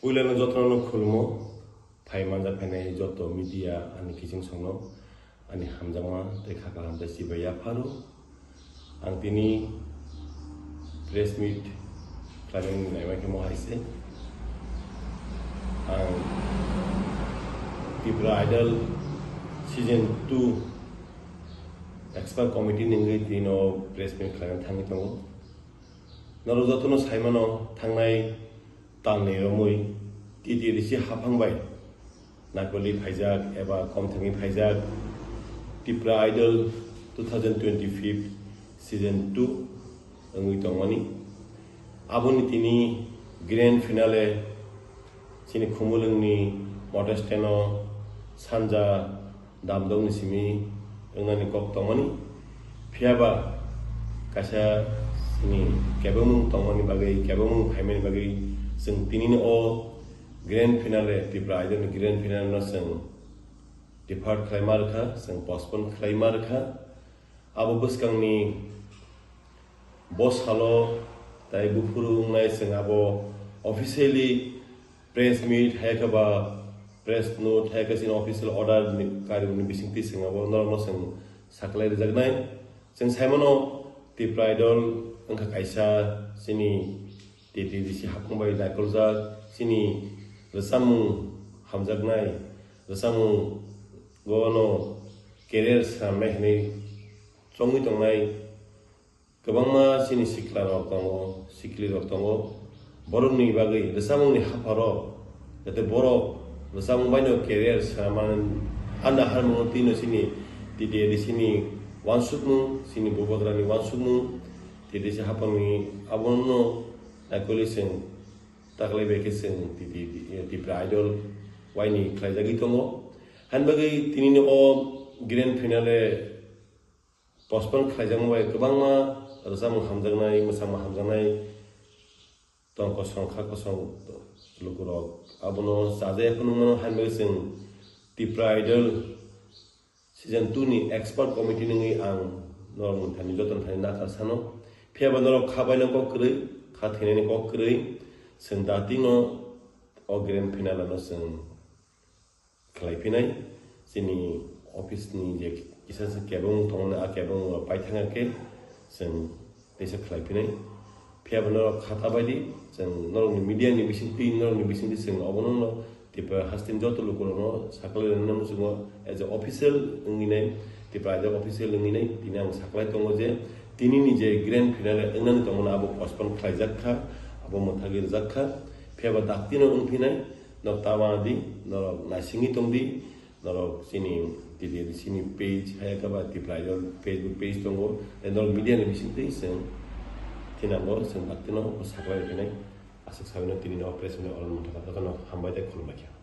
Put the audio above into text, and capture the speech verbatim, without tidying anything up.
Puilano jotono khulmo, phai manja phainai joto media ani kiching songno ani hamjakma tei kha kaham tei chibai yapharo. Ang tini press meet khlaimani naima khe mo hai se. Ang Tipra Idol season two expert committee ni wngwi tino press meet khlaina thangwi tongo. Norok jotono saimano thangnai talni romwi T T A D C haphang bai naikoli phaijak eba komthangwi phaijak Tipra Idol two thousand twenty-five season two wngwi tongmani. Aboni tini grand finale chini Khumulwngni Motor Stand-o sanja damdokni simi wngnani kok tongmani. Phiyaba kaisa chini kebengmung tongmani bagwi, kebengmung phaimani bagwi chwng tinini o grand finale, Tipra Idol ni grand finale no chwng defer khlaima rwkha, chwng postpone khlaima rwkha. Abo bwskangni bo salo tai buphuru wngnai chwng abo officially press meet hai khe ba press note hai khe chini official order ni kariyokni bisingtwi chwng abo norokno chwng saklai rwjaknai. Chwng saimano Tipra Idol wngkha kaisa chini T T A D C haphang bai naikoljak chini rwchapmung hamjaknai, rwchapmung gono career swnamnai hinwi chongwi tongnai. Kwbangma chini sikla rok tongo, sikli rok tongo. Borokni bagwi rwchapmungni hapharo, jate borok rwchapmung baino career swnamani anda harmungo tino chini T T A D C ni uansukmung, chini Bubagrani uansukmung, T T A D C haphangni abono naikoli chwng taklai bai khe chwng T T A D, Tipra Idol waini khlaijagwi tongo. Hani bagwi tinini o grand finale postpone khlaijakma bai kwbangma rwchapmung hamjaknai, mwsamung hamjaknai tong kosong kha kosong lukurok abono chajaya phunukmano, hani bagwi chwng Tipra Idol season two ni expert committee nungwi ang norokni thani jotoni thani nakar sano. Phiyaba norok kha baino kok kwrwi, kha thwinani kok kwrwi, chwng datingno o grand finale no chwng khlai phinai. Chini office ni je kisa se kebeng tongmani, a kebeng rok pai thangya khe chwng teisa khlai phinai. Phiyaba norok khata bai di, chwng norokni media ni bisingtwi, norokni bisingtwi chwng obono no Tipra hasteni joto lukurokno saklai rwna muchungo as a official wngwi nai, Tipra as a official wngwi nai, tini ang saklai tongo je tinini je grand finale wngnani tongmani abo postpone khlaijak kha, abo mwthagwi rwjak kha. Phiyaba daktino wng phinai, norok ta wana di, norok naisingwi tong di, norok chini T T A D C ni page, hai khe ba Tipra Idol Facebook page tongo, tei norok media ni bisingtwi chwng thinango, chwng daktino saklai rw phinai. Aswk sabino tini no press meet o oro mwthangkha, jotono hambai tei khulumbai kha.